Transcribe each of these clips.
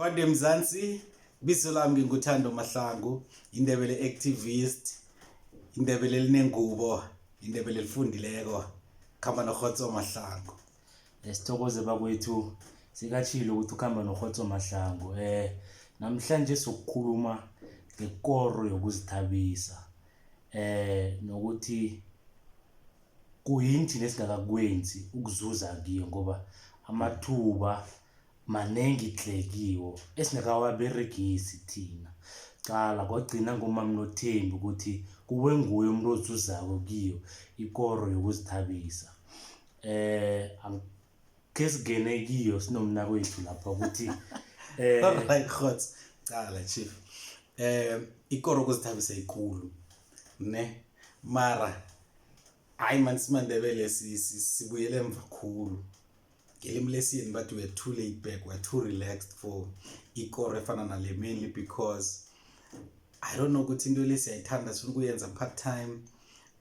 Akwande Mzansi, bizo lami nginguThando Mahlangu, iNdebele activist, iNdebele elinengubo, iNdebele elifundileko, khamba noKgotso Mahlangu. Sithokoze bakwethu, sikatshilo ukuthi ukuhamba noKgotso Mahlangu. Namhlanje sokukhuluma ngekoro yokuzithabisa nokuthi kuyini thina esingakakwenzi ukuzuza kiyo, ngoba amathuba manengi tle kiwo esingakawaberegisi thina. Qala, kwagcina ngomamNothembi ukuthi kube nguye umuntu ozuzako kiyo ikoro yokuzithabisa. Khe singene kiyo sinomnakwethu lapha ukuthi Alright Kgotso, cala chief. Ikoro yokuzithabisa ikulu ne, mara hayi man, simaNdebele sibuyele emva khulu. Ngelimi lesiyeni bathi we are too laid back, we are too relaxed for ikoro efana nale, mainly because I don't know ukuthi into le siyayithanda, sifuna ukuyenza part time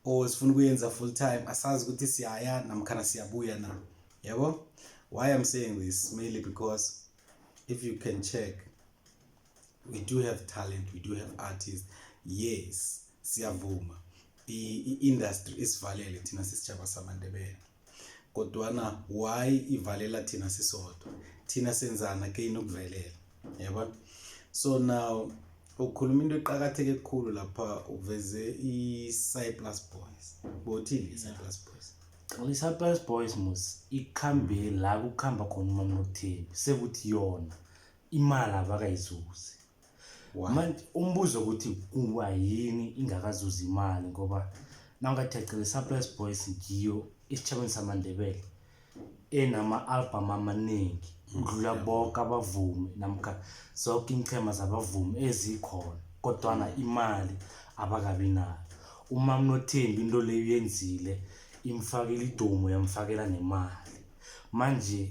or sifuna ukuyenza full time. Asazi ukuthi siyaya namkhana siyabuya na, yabo. Why I'm saying this, mainly because if you can check, we do have talent, we do have artists. Yes, siyavuma, i-industry isivalele thina sisitshaba samaNdebele, kodwana why ivalela thina sisodwa? Thina senzana ke inokuvelela, yabona? So now ukhuluma into eqakatheke kukhulu lapha, uveze i-Cyplus Boys. Bothini i-Cyplus Boys? I-Cyplus Boys mos ikhambe la kukhamba khona umamNothembi, sekuthi yona imali abakayizuzi. Why? Manje umbuzo ukuthi kuba yini ingakazuzi imali, ngoba nawungathi yacela, i-Cyplus Boys ngiyo esitjhabeni samaNdebele enama-album amaningi ukudlula bonke abavumi namkha zonke iinchema zabavumi ezikhona, kodwana imali abakabi nayo. UmamNothembi into leyo uyenzile, imfakela idumo, yamfakela nemali. Manje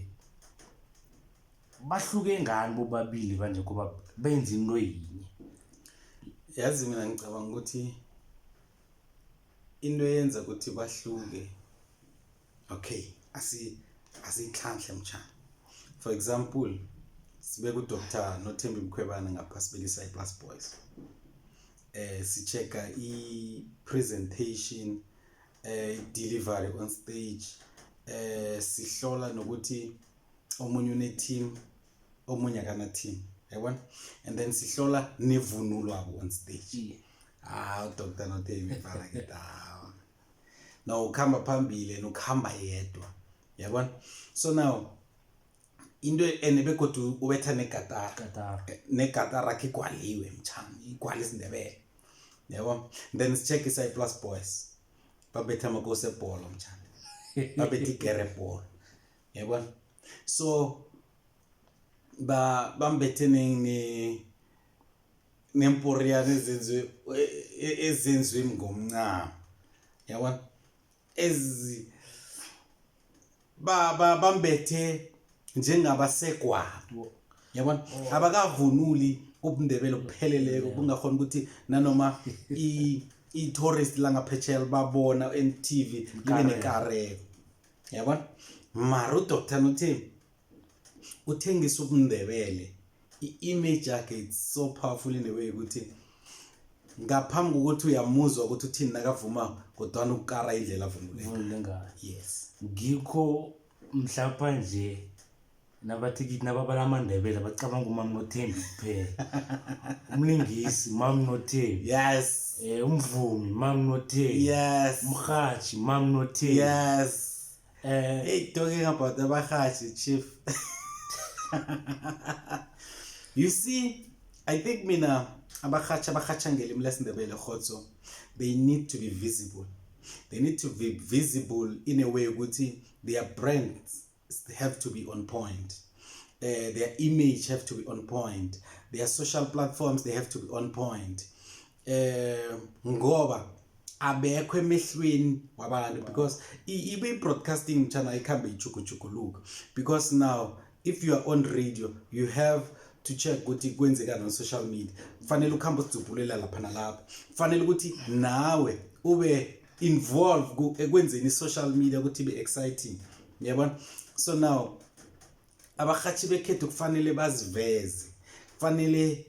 bahluke ngani bobabili banje, ngoba benza into yinye? Yazi, mina ngicabanga ukuthi into eyenza ukuthi bahluke, okay, asiyihlanhle mtshana. For example, sibeka uDr Nothembi Mkhwebane ngapha, sibeka i-Cyplus Boys. Si-checka i-presentation, delivery on stage, sihlola nokuthi omunye une-team, omunye akana team, yabona? And then sihlola nevunulo abo on stage. Ah, uDr Nothembi mfana ke dawa no ukhamba phambili and ukhamba yedwa, yabona? So now into ene begodu ubetha negatara. Gatara. Negatara akhe igwaliwe mtshana, igwala isiNdebele, yabo. Then si-check i-Cyplus Boys, babetha amakosi ebholo mtshana, babetha igere bholo, yabona? So ba bambethe ne nemporiyana ezenziwe ngomncamo, yabona? Ezi ba bambethe njengabasegwabo, yabona? Abakavunuli ubuNdebele obupheleleko, kungakhona ukuthi nanoma i-tourist langaphetsheya babona n-TV libe nekareko, yabona? Mara uDr Nothembi uthengisa ubuNdebele. I-image yakhe, it's so powerful in a way ukuthi ngaphambi kokuthi uyamuzwa ukuthi uthini nakavuma, kodwana ukukara indlela avunule Vunule ngayo. Yes. Ngikho mhlapha nje nabathi kithi, nababala amaNdebele, bacabanga umamNothembi kuphela, umlingisi mamNothembi, umvumi mamNothembi, umrhatjhi mamNothembi. Hey, talking about abahashi, chief, you see, I think mina abahashi abahatsha ngelimi lesiNdebele, Khotso, they need to be visible. They need to be visible in a way ukuthi their brands have to be on point, their image have to be on point, their social platforms, they have to be on point, ngoba abekho emehlweni wabantu, because ibe broadcasting mtshana ikhambe ichugujuguluka, because now if you are on radio, you have to check ukuthi kwenzekani on social media. Kufanele ukuhambe usidzubhulela lapha nalapha, kufanele ukuthi nawe ube involved ekwenzeni i-social media ukuthi ibe exciting, yabona? So now abahathi bekhethu kufanele baziveze. Fanele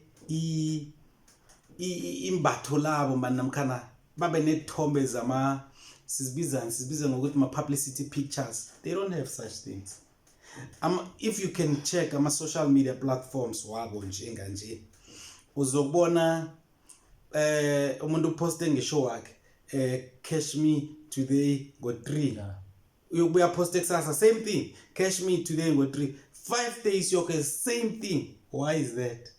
imbatho labo mani namkhana babe nethombe zama, sizibizani, sizibiza ngokuthi ma-publicity pictures. They don't have such things. If you can check ama-social media platforms wabo njenganje, uzokubona umuntu uposte ngeshow wakhe, "Cash me today ngo-3." Uyokubuya poste kusasa, same thing, "Cash me today ngo-3." 5 days yoke, same thing. Why is that?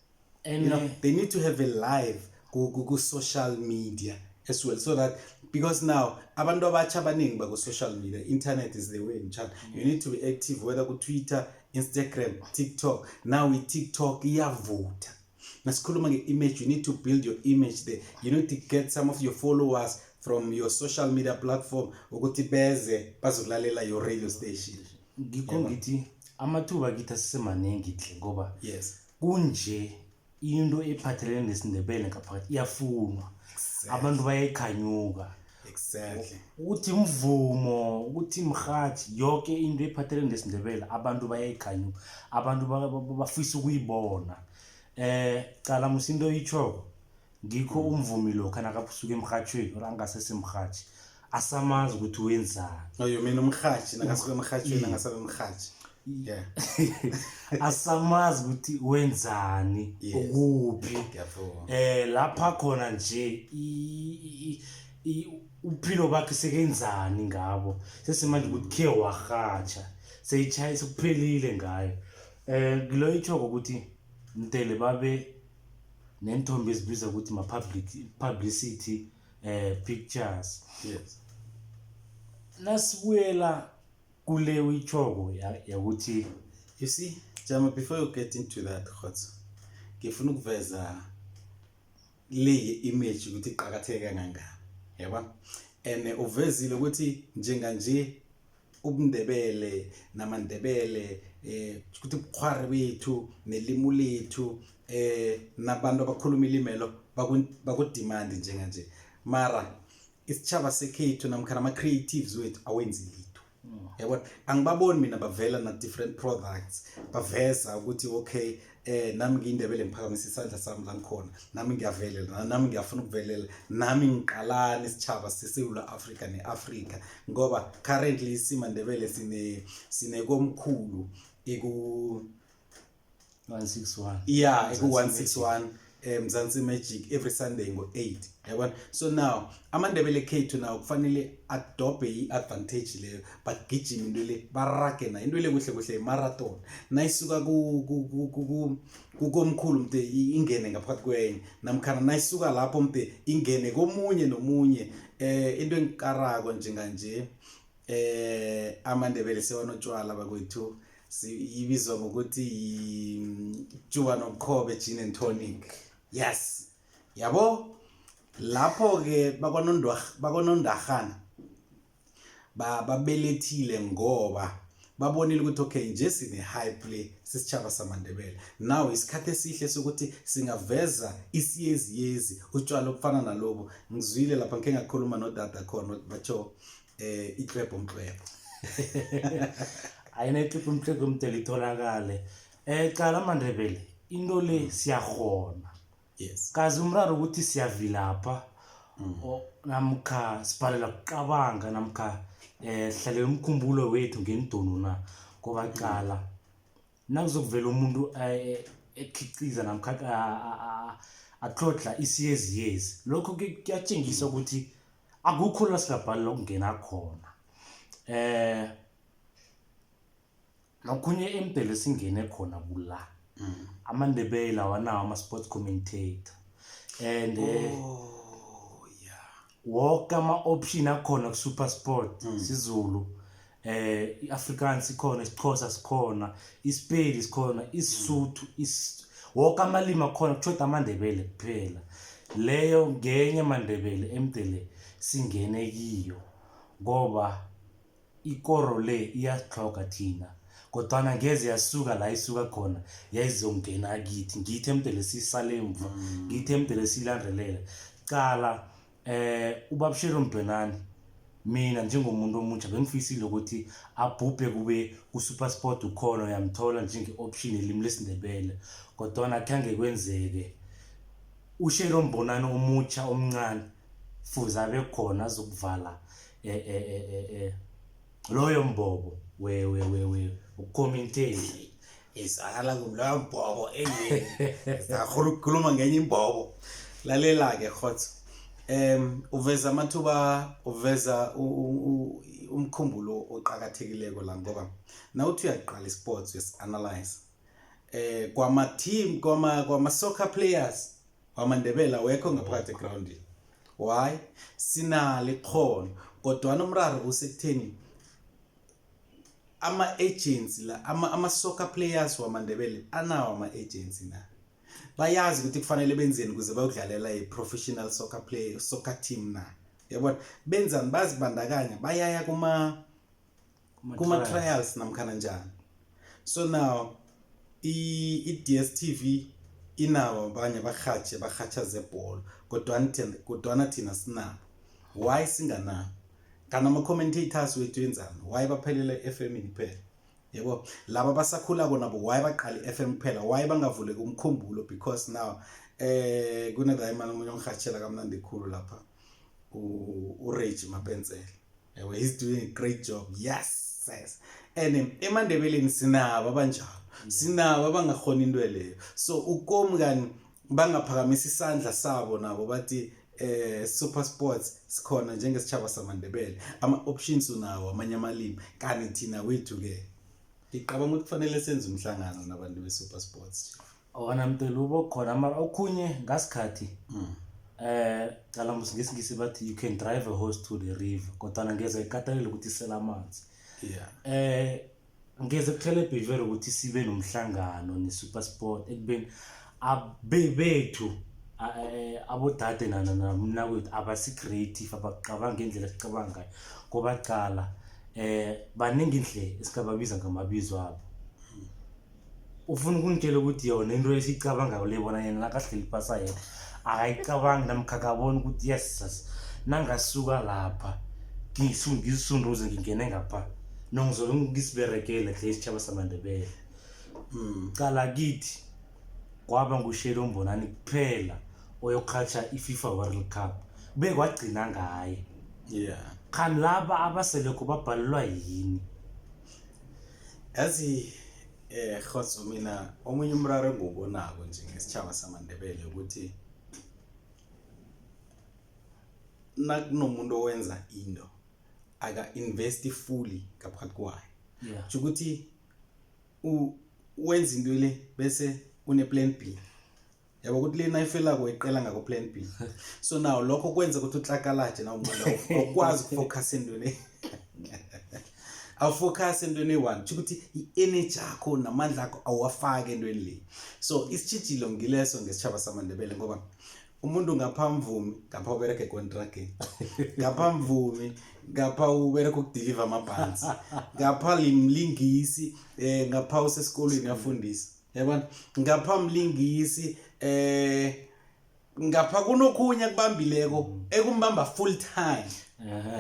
And They need to have a live ku social media as well, so that, because now abantu abatsha abaningi baku-social media. Internet is the way, mtshana. You need to be active, whether ku-Twitter, Instagram, TikTok. Now i-TikTok iyavutha. Nasikhuluma nge-image, you need to build your image there. You need to get some of your followers from your social media platform ukuthi beze bazolalela your radio station. Ngikho ngithi amathuba kithi asesemaningi hle, ngoba kunje into ephathelene nesiNdebele ngaphakathi iyafunwa, abantu bayayikhanyuka. Ukuthi mvumo, ukuthi mhathi, yonke into ephathelene nesiNdebele abantu bayayikhanyuka, abantu bafisa ukuyibona. Cala musi into oyitjhoko, ngikho umvumi lokha nakasuka emrhatjhweni or angasesemrhatjhi asamazi ukuthi wenzani. Oh, you mean umrhatshi nakasuka emrhatshweni angasabe umrhatshi, yeah. Asamazi ukuthi wenzani, ukuphi. Ngiyavuma. Lapha khona nje uphilo bakhe sekenzani ngabo, sesimanje ukuthi khe warhatsha, seyitshaye, sekuphelile ngayo. Ngilo itjhoko ukuthi mdele babe nenthombe ezibiza ukuthi ma-public publicity pictures. Nasibuyela kule uyitjhoko yakuthi You see, Jama, before you get into that, Khotso, ngifuna ukuveza le image ukuthi iqhakatheke kangangani. Yabo? And uvezile ukuthi njenganje ubuNdebele namaNdebele, ukuthi ubukhwari bethu nelimu lethu, nabantu abakhuluma ilimelo baku demand njenganje. Mara isitjhaba sekhethu namkha nama-creatives wethu awenzi litho, yabona? Angibaboni mina bavela na different products, baveza ukuthi okay, nami ngiyiNdebele, ngiphakamisa isandla sami la ngikhona, nami ngiyavelela, nami ngiyafuna ukuvelela, nami ngiqalani isitjhaba seSewula Afrika ne-Afrika, ngoba currently simaNdebele sinekomkhulu iku 161. Yeah, iku-161, Mzansi Magic, every Sunday ngo-8, yabona? So now amaNdebele khethu now kufanele adobhe i-advantage leyo, bagijime into le, barage nayo into le. Kuhle kuhle i-marathon nayisuka kukomkhulu mde ingene ngaphakathi kwenye, namkhana nayisuka lapho mde ingene komunye nomunye. Into engikarako njenganje, amaNdebele sewanotshwala bakwethu, ibizwa ngokuthi tjuba nobukhobe gin and tonic. Yes, yabo, lapho ke bakwanondahana babelethile ngoba babonile ukuthi okay, nje sine hype le sisitjhaba samaNdebele. Now isikhathi esihle sokuthi singaveza isiyeziyezi, utshwala obufana nalobo. Ngizwile lapha ngikhe ngakhuluma nodada khona, batsho iklebho mklebho. Ayina iklebho mklebho, mdele itholakale. Cala amaNdebele, into le siyahona. Kazi umraro ukuthi siyavilapha namkha sibhalela kucabanga, namkha sihlalela umkhumbulo wethu ngendunu na, ngoba cala nakuzokuvela umuntu ekhiqiza namkha atlhodla isiyeziyezi, lokho kuyatshengisa ukuthi akukho la singabhalela ukungena khona. Nokhunye emdele singene khona kula amaNdebele awanawo ama-sports commentator and Oh yeah. Woke ama-option akhona ku-Super Sport, siZulu, i-Afrikaans ikhona, isiXhosa sikhona, iSipedi sikhona, isiSuthu, woke amalimi akhona, kushoda amaNdebele kuphela. Leyo ngenye amaNdebele emdele singene kiyo, ngoba ikoro le iyasihloga thina, kodwana ngeze yasuka la isuka khona yayizongena kithi. Ngithi emdele sisale emva, ngithi emdele siyilandelela. Cala, uBabshero Mbhenani. Mina njengomuntu omutsha bengifisile ukuthi abhubhe kube ku-SuperSport ukhona uyamthola njenge-option elimi lesiNdebele kodwana khange kwenzeke. USharon Mbonani omutsha omncane fuze abe khona azokuvala loyo mbobo we-commentate. Izwakala kumloyo mbhobo eye sakhona ukukhuluma ngenye imbobo. Lalela-ke Khotso, uveza amathuba, uveza umkhumbulo oqakathekileko la, ngoba nawuthi uyaqala i-sports uyasi-analyze kwama-team, kwama-soccer players wamaNdebele awekho ngaphakathi egrawundini. Why? Sinalo ikghono, kodwana umraro usekutheni ama-agency la, ama-soccer players wamaNdebele anawo ama-agency na? Bayazi ukuthi kufanele benzeni ukuze bayokudlalela i-professional soccer play, soccer team na? Yabona, benzani? Bazibandakanya, bayaya kuma-trials namkhana njani? So now i-DStv inawo abanye abarhatjhi abarhatjha zebholo, kodwana thina sinabo. Why singanabo? Kanti ama-commentators wethu enzani? Why baphelele e-FM kuphela? Yebo, laba abasakhulako nabo why baqala i-FM kuphela? Why bangavuleki umkhumbulo? Because now kunedayimani omunye ongihatshela kamnandi khulu lapha, uReggie Mapensele. Yebo, he's doing a great job. Yes, yes. And emaNdebeleni sinabo abanjalo, sinabo abangakhona into leyo. So ukomi kani bangaphakamisa isandla sabo nabo bathi Super Sports sikhona njengesitshaba samaNdebele, ama options unawo amanye amalimi, kanti thina wethu ke ngicabanga ukuthi kufanele senze umhlangano nabantu be Super Sports. Wona mntelu ubo khona, mara okhunye ngasikhathi cala mos ngesingisi bathi you can drive a horse to the river, kodwana ngeze ikatelele ukuthi isele amanzi. Ngeze kuhelebhe vele ukuthi sibe nomhlangano ne-SuperSport ekubeni abebethu abodade namnakwethu abasi-creative, abacabanga ngendlela esicabanga ngayo, ngoba cala baningi indle esingababiza ngamabizo abo. Ufuna ukungitshela ukuthi yona into esiyicabangako le, bona yena nakahleli phasi yena akayicabangi namkha akaboni ukuthi yes, nangasuka lapha ngisunduze ngingene ngapha nongizobe ngisiberegele hle isitjhaba samaNdebele. Cala kithi kwaba nguShelo Mbonani kuphela oyokhatsha i-FIFA World Cup, kube kwagcina ngaye. Khani laba abaselekho babhalelwa yini? Yazi Khotso, mina omunye umraro engiwubonako nje ngesitjhaba samaNdebele ukuthi nakunomuntu owenza into aka-investi fully ngaphakathi kwayo. Kusho ukuthi wenza into le bese une-plan B, yabo, ukuthi le nayifelako iqela ngako-plan B. So now lokho kwenza ukuthi utlakalaje na umuntu awukwazi ukufocus entweni, awufocus entweni eyi-one. Kusho ukuthi i-energy yakho namandla akho awuwafaki entweni le. So isitshijilo ngileso ngesitshaba samaNdebele, ngoba umuntu ngapha mvumi, ngapha ubereka ekontrageni, ngapha mvumi, ngapha ubereka ukudiliva amabhansi, ngapha limlingisi, ngapha usesikolweni uyafundisa, yabona, ngapha mlingisi, ngapha kunokhunye akubambileko ekumbamba full time.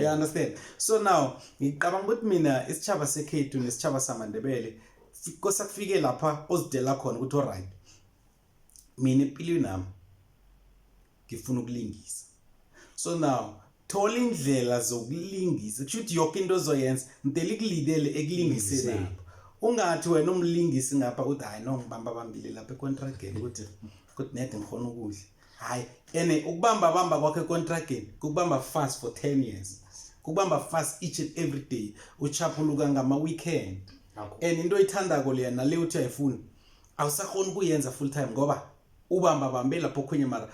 You understand? So now ngicabanga ukuthi mina isitshaba sekhethu nesitshaba samaNdebele kosa kufike lapha ozidela khona ukuthi alright, mina empilweni nami ngifuna ukulingisa. So now thola indlela zokulingisa, kusho ukuthi yonke into ozoyenza mdele ikulidele ekulingiseni apho. Ungathi wena umlingisi ngapha uthi hayi no, ngibamba bambile lapha econtrageni ukuthi nede ngikhona ukudla. Hayi, ene ukubamba bamba kwakho econtrageni kukubamba fast for 10 years, kukubamba fast each and every day, uchaphuluka ngama-weekend. And into oyithandako leya nale uthi uyayifuna awusakhoni ukuyenza full time ngoba ubamba bambe lapho okhunye, mara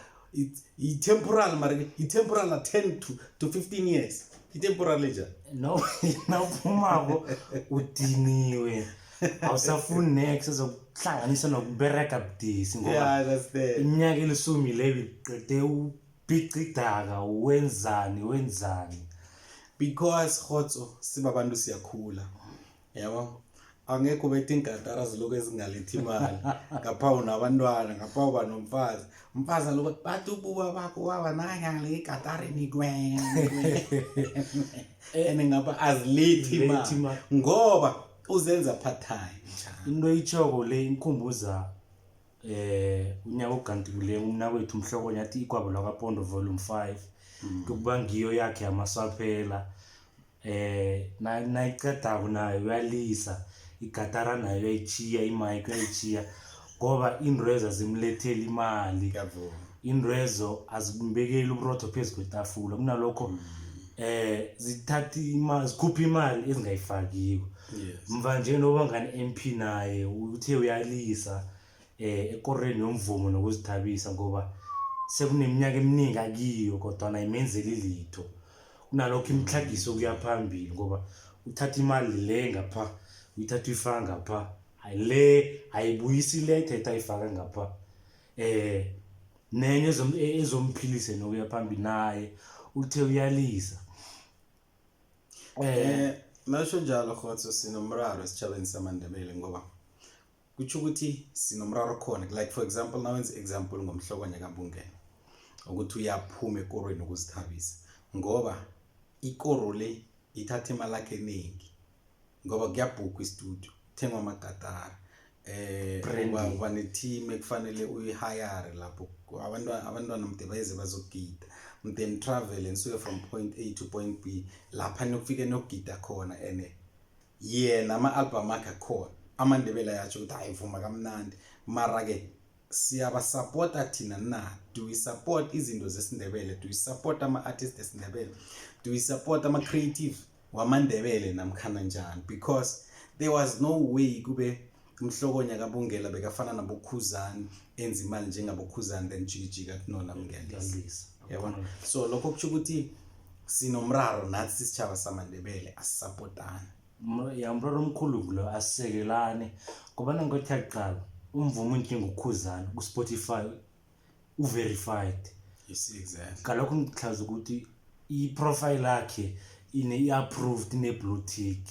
i-temporal, mara i-temporal na 10 to 15 years i-temporal enjani? No, nawuphumako udiniwe, awusafuni nex ezokuhlanganisa nokubereka budisi, ngoba Yeah, that's the iminyaka elisumi leyo iqede ubhicidaka wenzani wenzani. Because Khotso, sibabantu siyakhula, yabo. Angekho ubetha iingatara zilokhu ezingalethi imali, ngapha unabantwana, ngapha uba nomfazi, umfazi alokhu bathi ububa bakho waba nanyale igatarini kwe and ngapha azilethi Azilethi imali imali. ngoba uzenza part time. Into itshoko le inkhumbuza unyaka ogantukileko umnakwethu uMhlokonye athi igwabo lwakaPondo volume 5 kuba ngiyo yakhe yamaswaphela. Nayiqedako nayo uyalisa igatara, nayo uyayichiya i-mic, uyayichiya ngoba iintwezo azimletheli imali. Ngiyavuma. Iintwezo azimbekeli uburotho phezu kwetafula, kunalokho zithatha imali, zikhupha imali ezingayifakiko. Mva nje nobangani MP naye uthe uyalisa ekorweni yomvumo nokuzithabisa ngoba sekuneminyaka eminingi akiyo kodwa ayimenzeli litho, kunalokho imtlhagiso ukuya phambili ngoba uthatha imali le ngapha, uyithatha uyifaka ngapha, le ayibuyisi le ethethe ayifaka ngapha, nenye ezomphilise nokuya phambili, naye uthe uyalisa. Nasho njalo Khotso, sinomraro esitjhabeni samaNdebele ngoba kutsho ukuthi sinomraro khona. Like for example, nawenza example ngoMhlokonye kaBungela ukuthi uyaphuma ekorweni ukuzithabisa ngoba ikoro le ithatha imali yakhe eningi, ngoba kuyabhukwa i-studio, kuthengwa amagatara, Branding. uba ne-team ekufanele uyihayare lapho, abantwana mde bayeze bazogida, mde ni-travel nisuke from point A to point B lapha niyokufike niyogida khona. And yena ama-album akhe akhona, amaNdebele ayatsho ukuthi hayi, vuma kamnandi, mara-ke siyabasapota thina na? Do we support izinto zesiNdebele? Do we support ama-artist esiNdebele? Do we support ama-creative wamaNdebele namkhana njani? Because there was no way kube uMhlokonya kaBungela bekafana naboKhuzani, enza imali njengaboKhuzani, then jikijika kunona mngelisa. Uyalisa. Yabona, so lokho kusho ukuthi sinomraro nathi sisitjhaba samaNdebele, asisapotani. Ya, umraro omkhulu ngulo, asisekelane ngoba nangothi yaqala umvumo njengoKhuzani ku-Spotify u-verified. You see, exactly. Ngalokho ngichaza ukuthi i-profile yakhe ine-approved, ine-blue tick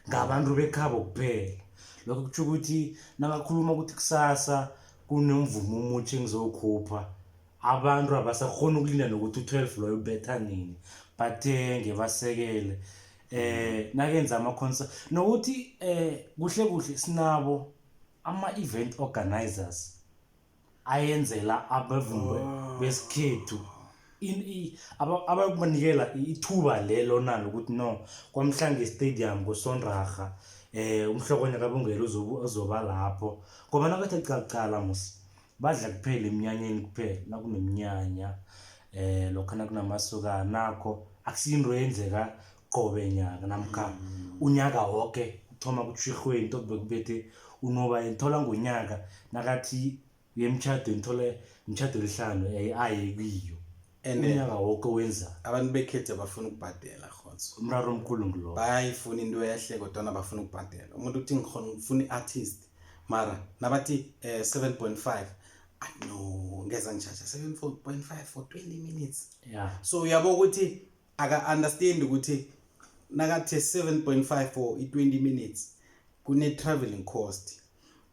ngabantu bekhabo kuphela. Lokho kutjho ukuthi nakakhuluma ukuthi kusasa kunomvumo omutjha engizowukhupha, abantu abasakhona ukulinda nokuthi u-12 loyo ubetha nini, bathenge basekele nakenza ama-concert. Nokuthi kuhle kuhle sinabo ama-event organizers ayenzela abavumi besikhethu abakubanikela ithuba lelo nalo ukuthi no, kwaMhlange Stadium ngosondraha uMhlokonye kaBungela uzoba lapho, ngoba nakathi cacala musi badla kuphela eminyanyeni kuphela, nakuneminyanya lokho nakunamasokana nakho akusinto eyenzeka qobe nyaka namkha unyaka woke, kuthoma kutshwirhweni tot bekubethe unoba thola ngonyaka nakathi uyemtshadweni, thole imtshado elihlanu aye kiyo. And unyaka woke wenza. Abantu bekhethu abafuna ukubhadela, Khotso. Umraro omkhulu ngulowo. Bayayifuna into ehle kodwana bafuna ukubhadela. Umuntu uthi ngikhona ngifuna i-artist, mara nabathi 7.5, athi no, ngeza ngitshaja 7.5 for 20 minutes. So uyabo ukuthi aka-understand ukuthi nakathe 7.5 for i-20 minutes kune-traveling cost,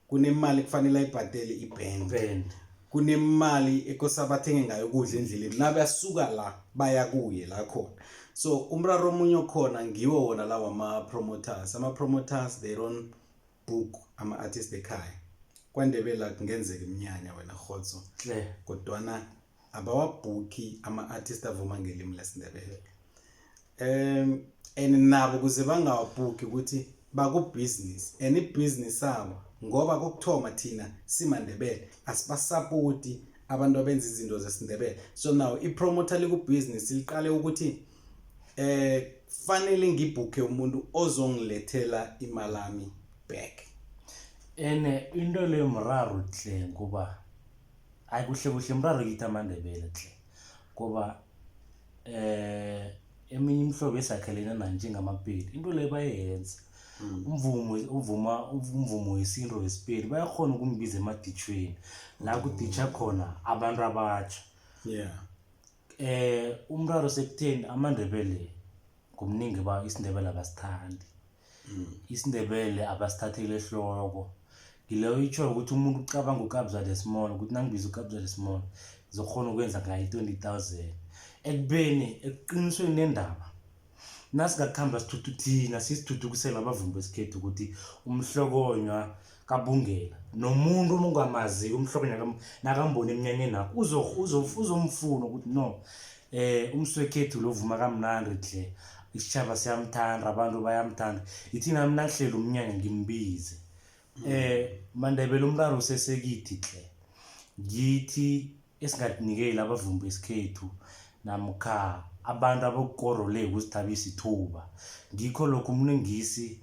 kunemali kufanele ayibhadele i-band, band, kunemali ekosa bathenge ngayo ukudla endleleni nabasuka la baya kuye la khona. So umraro omunye okhona ngiwo wona lawa ama-promoters. Ama-promoters, they don't book ama-artist ekhaya KwaNdebele. Kungenzeka iminyanya wena Khotso, hle, kodwana abawabhukhi ama-artist avuma ngelimi lesiNdebele, and nabo kuze bangawabhukhi ukuthi bakubhizinisi and ibhizinisi abo, ngoba kokuthoma thina simaNdebele asibasapoti abantu abenza izinto zesiNdebele. So now i-promoter likubhizinisi liqale ukuthi fanele ngibhukhe umuntu ozongilethela imalami back. Ene into leyo mraro hle, ngoba hayi, kuhle kuhle mraro kithi amaNdebele hle, ngoba eminye imihlobo esakhelene nayo njengamapedi into leyo bayenza. Umvumo uvuma umvumo wesintu wesipedi, bayakhona ukumbiza emaditjhweni la kuditsha khona abantu abatsha. Umraro sekutheni amaNdebele ngomningi ba isiNdebele abasithandi. isiNdebele abasithatheli ehloko. Ngileyo itjho ukuthi umuntu ucabanga uKabza De Small ukuthi nangibiza uKabza De Small ngizokghona ukwenza ngayo i-20,000. Ekubeni eqinisweni lendaba nasingakhamba sithuthu thina sisithuthukisela abavumi besikhethu ukuthi umhlokonywa kabungela nomuntu ongamaziko umhlokonywa nakambona emnyanyeni akho uzomfuna ukuthi no umswekhethu lo vuma kamnandi tle isitjhaba siyamthanda abantu bayamthanda ithi nami nangihlela umnyanya ngimbize. MaNdebele umraro usesekithi tle ngithi esingakunikeli abavumi besikhethu namkha abantu abokukoro le ukuzithabisa ithuba. Ngikho lokhu umlingisi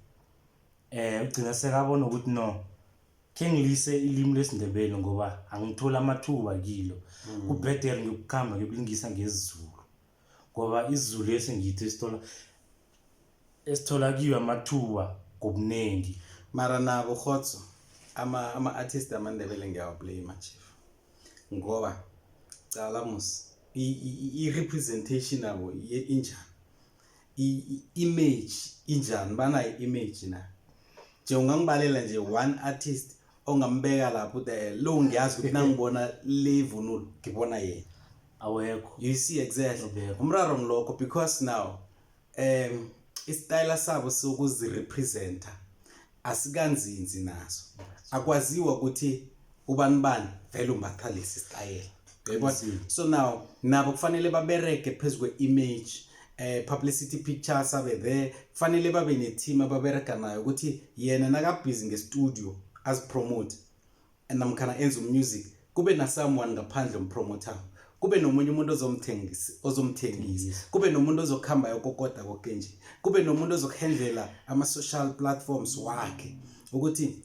ugcina sekabona ukuthi no khe ngilise ilimi lesiNdebele ngoba angitholi amathuba kilo, kubhedere ngiyokukhamba ngiyokulingisa ngesiZulu ngoba isiZulu esingithi esithola esithola kiyo amathuba ngobunengi. Mara nabo khotso ama-artist amaNdebele ngiyawablame, chief, ngoba cala mus i-representation yabo injani, i-image injani, banayo i-image na? Nje ungangibalela nje one artist ongambeka lapho uthi lo ngiyazi ukuthi nangibona le vunulo ngibona yena? Awekho. You see, exactly. Awekho. Umraro ngilokho because now isitayela sabo sokuzirepresenta asikanzinzi naso, akwaziwa ukuthi ubani bani vele umbatha lesi style, uyayibona? So now nabo kufanele babereke phezu kwe-image, publicity pictures abe there, kufanele babe ne-team ababereka nayo ukuthi yena nakabhizi nge-studio azipromote namkhana enze umusic, kube na someone ngaphandle ompromoter, kube nomunye umuntu ozomthengisa, ozomthengisa, kube nomuntu ozokuhamba yokokoda konke nje, kube nomuntu ozokuhandlela ama-social platforms wakhe ukuthi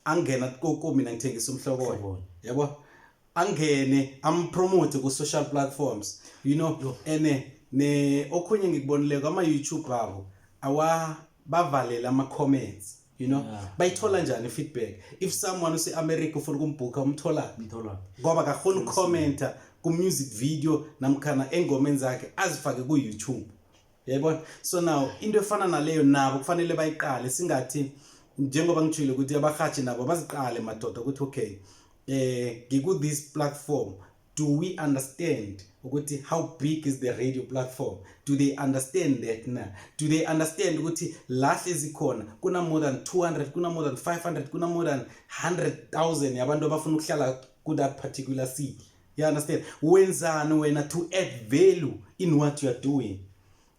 angena koko mina ngithengisa umhlokoyo. Umhlokoyo. Yabo, angene ampromote ku social platforms ene ne okhunye ngikubonileko ama-YouTube abo awa bavalela ama-comments. Bayithola njani i-feedback if someone use-America ufuna ukumbhukha, umthola? Umthola. Ngoba akakhona ukukhomenta ku-music video namkhana engomeni zakhe azifake ku-YouTube, yayibona? So now into efana naleyo nabo kufanele bayiqale. Singathi njengoba ngitshile ukuthi abahashi nabo baziqale madoda ukuthi okay, ngiku this platform, do we understand ukuthi how big is the radio platform? Do they understand that na? Do they understand ukuthi la hlezi khona kuna more than 200, kuna more than 500, kuna more than 100,000 yabantu abafuna ukuhlala ku that particular seat? You understand? Wenzani wena to add value in what you are doing?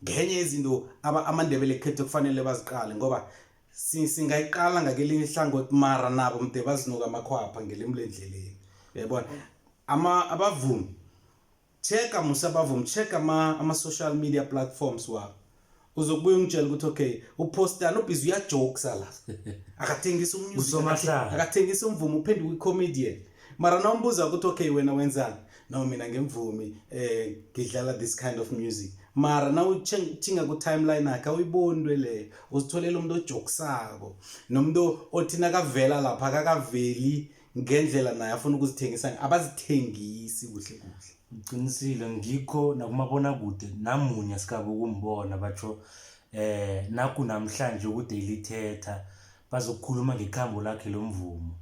Ngenye izinto amaNdebele khetho kufanele baziqale ngoba singayiqala ngakelinye ihlangothi, mara nabo mde bazinuka amakhwapha ngelimi lendleleni, uyayibona? Ama abavumi, checka musa abavumi, check ama social media platforms wabo, uzokubuya ungitshela ukuthi okay, upostana ubhizi uyajokesa la, akathengisa umusic. Usomahlaya. Akathengisa umvumo, uphenduka i-comedian, mara nawumbuza ukuthi okay, wena wenzani? No, mina ngemvumi, ngidlala this kind of music, mara nawuthinga ku-timeline yakhe awuyiboni into leyo. Uzitholela umuntu ojokisako nomuntu othi nakavela lapha akakaveli ngendlela naye afuna ukuzithengisa, abazithengisi kuhle kuhle. Uqinisile, ngikho nakumabonakude namunye sikabe ukumbona batsho naku namhlanje ku-Daily Thetha bazokukhuluma ngekhambo lakhe lomvumo,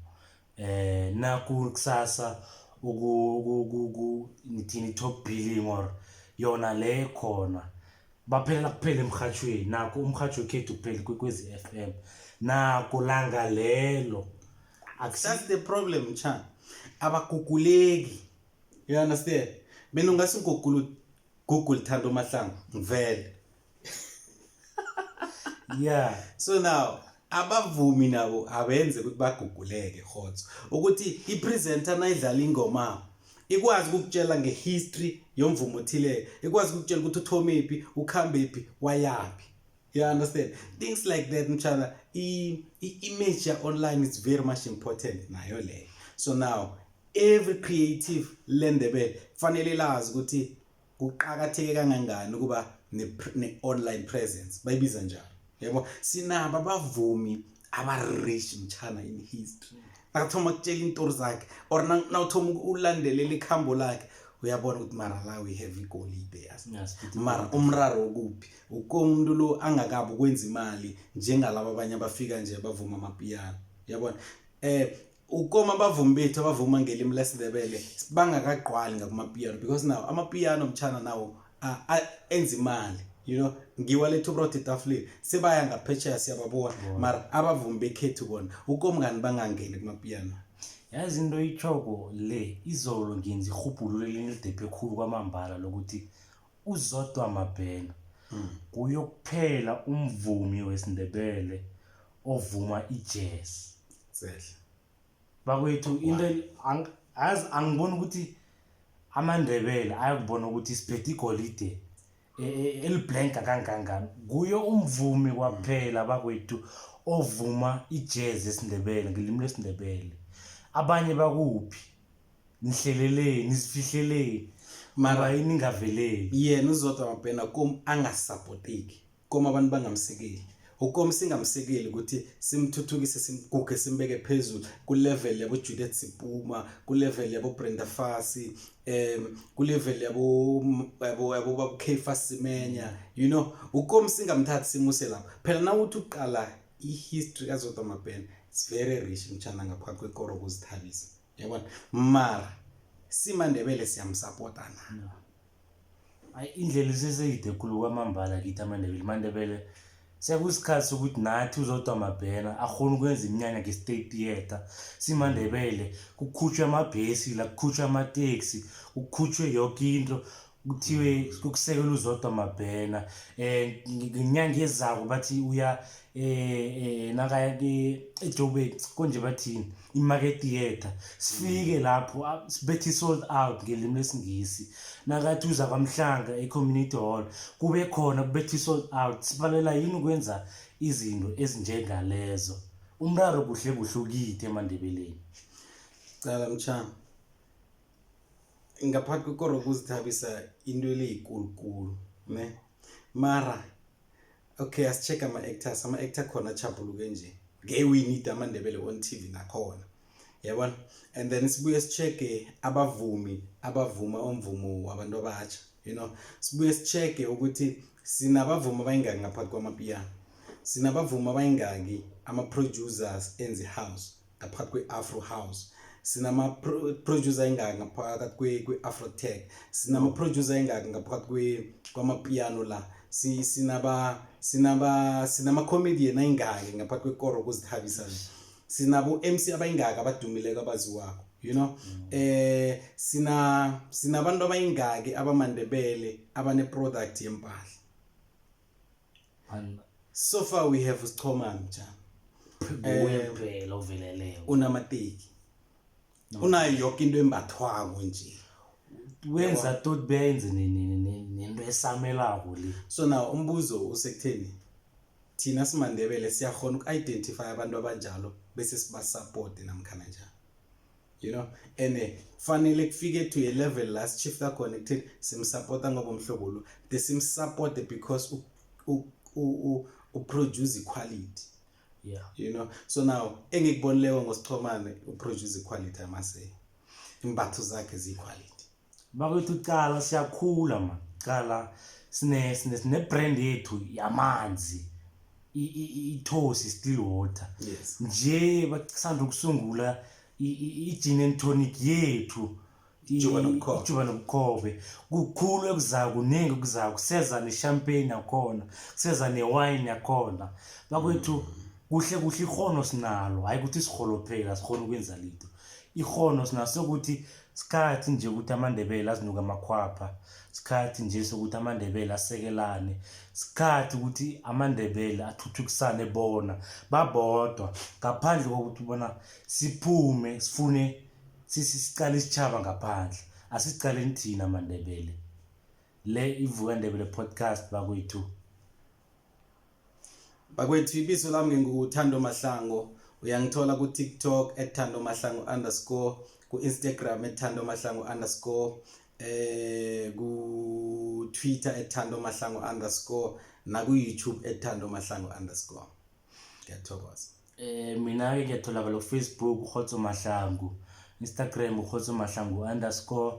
naku kusasa uku ngithini, top billing or yona le khona baphelela kuphela emhathweni, nakho umhatsho wekhethu kuphela Kwekwezi FM nako langa lelo. That's the problem cha, abaguguleki, you understand? Mina ungasigugula Google Thando Mahlangu ngivele. So now abavumi nabo abenze ukuthi baguguleke khotso ukuthi i-presenter nayidlala ingoma ikwazi ukukutshela ngehistory yomvumo othile, ikwazi ukukutshela ukuthi uthomephi, ukhambephi, wayaphi, you understand? Things like that mchana, i-image ya-online is very much important nayo leyo. So now every creative lendebele kufanele lazi ukuthi kuqakatheke kangangani ukuba ne-online presence, bayibiza njalo, yabo. Sinabo abavumi aba-rich mchana in history, nakathoma kutshela iintori zakhe or nawuthoma ulandelela ikhambo lakhe. Uyabona ukuthi mara la we have igolide, yazi. Yes, futhi. Mara umraro ukuphi? Ukomuntu lo angakabi ukwenza imali njengalaba abanye abafika nje bavuma amapiyano, uyabona. Ukoma abavumi bethu abavuma ngelimi lesiNdebele bangakagqwali ngakumapiyano, because now amapiyano, mtshana, nawo enza imali, ngiwaletha uburotho etafuleni, sebaya ngaphetsheya, siyababona. Mara abavumi bekhethu bona ukomngani bangangeni kumapiyano. Yazi, into itshoko le, izolo ngenza irhubhululo elinye elidephe khulu kwamambala lokuthi uZodwa Mabhena kuyokuphela umvumi wesiNdebele ovuma i-jazz. Sehle. Bakwethu, into yazi, angiboni ukuthi amaNdebele ayakubona ukuthi siphethe igolide eliblanka kangangani. Kuyo umvumi kwaphela, bakwethu, ovuma i-jazz esiNdebele, ngelimi lesiNdebele. Abanye bakuphi? Nihleleleni, nizifihleleni? Mara yini ningaveleli? Yena uZodwa Mabhena kom angasapoteki, kom abantu bangamsekeli, ukom singamsekeli ukuthi simthuthukise, simguge, simbeke phezulu ku-level yabo Judith Sipuma, ku-level yabo Brenda Fassie, ku-level yabo babo Caiphus Semenya. Ukom singamthathi simuse lapho. Phela nawuthi uqala i-history kaZodwa Mabhena, it's very rich, mtshana, ngaphakathi kwekoro ukuzithabisa, yabona. Mara simaNdebele siyamsapota na? Hayi, indlela iseseyide khulu kwamambala kithi amaNdebele. MaNdebele, sekusikhathi sokuthi nathi uZodwa Mabhena akhona ukwenza iminyanya nge-State Theatre. SimaNdebele, kukhutshwe amabhesi la, kukhutshwe amateksi, kukhutshwe yoke into, kuthiwe kukusekela uZodwa Mabhena. Ngenyanga ezako bathi uya nakaya eJoburg, konje bathini, i-Market Theatre, sifike lapho sibethe i-sold out ngelimi lesiNgisi. Nakathi uza kwaMhlanga e-community hall, kube khona kubethe i-sold out. Sibalela yini ukwenza izinto ezinjengalezo? Umraro kuhle kuhle ukithi emaNdebeleni. Cala, mtshana, ngaphakathi kwekoro ukuzithabisa into eliyikulukulu ne. Mara okay, asi-check ama-actors. Ama-actor khona achapuluke nje nge we need amaNdebele on TV nakhona, yabona. And then sibuye si-check abavumi abavuma umvumo wabantu abatsha. Sibuye si-check ukuthi sinabavumi abayingaki ngaphakathi kwamapiyano, sinabavumi abayingaki, ama-producers enze house ngaphakathi kwe-afro house, sinama-producer ayingaki ngaphakathi kwe-afro tech, sinama-producer ayingaki ngaphakathi kwamapiyano la. Sinama-comedian ayingaki ngaphakathi kwekoro ukuzithabisa nje, sinabo-MC abayingaki abadumileko abaziwako. Sinabantu abayingaki abamaNdebele abane-product yempahla? So far we have uSichomane, mjana. Kuye kuphela oveleleyo. Unamateki, unayo yoke into embathwako nje. Wenza tot benze nento esamelako le. So now umbuzo usekutheni, thina simaNdebele siyakhona uku-identify abantu abanjalo bese sibasupport namkhana njani? And fanele kufike to a level la si-shifta khona ekutheni simsupporta ngoba umhlobo lo de simsupporte because uproduce quality. So now engikubonileko ngoSichomane, uproduce quality, amase imbatho zakhe ziyi-quality. Bakwethu, cala, siyakhula man. Cala, sine brand yethu yamanzi, iThosi Still Water. Nje basanda ukusungula i-gin and tonic yethu. Ijuba nobukhobe. Ijuba nobukhobe. Kukhulu ekuzayo, kuningi ekuzayo. Kuseza ne-champagne yakhona, kuseza ne-wine yakhona. Bakwethu, kuhle kuhle ikghono sinalo, hayi ukuthi siholophela sikhona ukwenza litho. Ikghono sinalo, sokuthi sikhathi nje ukuthi amaNdebele azinuke amakhwapha, sikhathi nje sokuthi amaNdebele asekelane, sikhathi ukuthi amaNdebele athuthukisane bona babodwa, ngaphandle kokuthi bona siphume sifune sicale isitshaba ngaphandle. Asicaleni thina maNdebele. Le iVuka Ndebele podcast, bakwethu. Bakwethu, ibizo lami nginguThando Mahlango. Uyangithola ku-TikTok @ThandoMahlango_, ku-Instagram @ThandoMahlango_, ku-Twitter @ThandoMahlango_, naku-YouTube @ThandoMahlango_. Ngiyathokoza. Mina ke ngiyatholakala ku Facebook, Kgotso Mahlangu, Instagram, Kgotso Mahlangu underscore.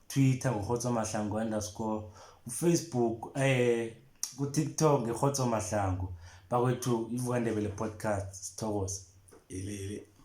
Twitter nguKgotso Mahlangu underscore, ku-Facebook ku-TikTok ngiKgotso Mahlangu. Bakwethu, iVukandebele podcast, sithokoze. Ilele.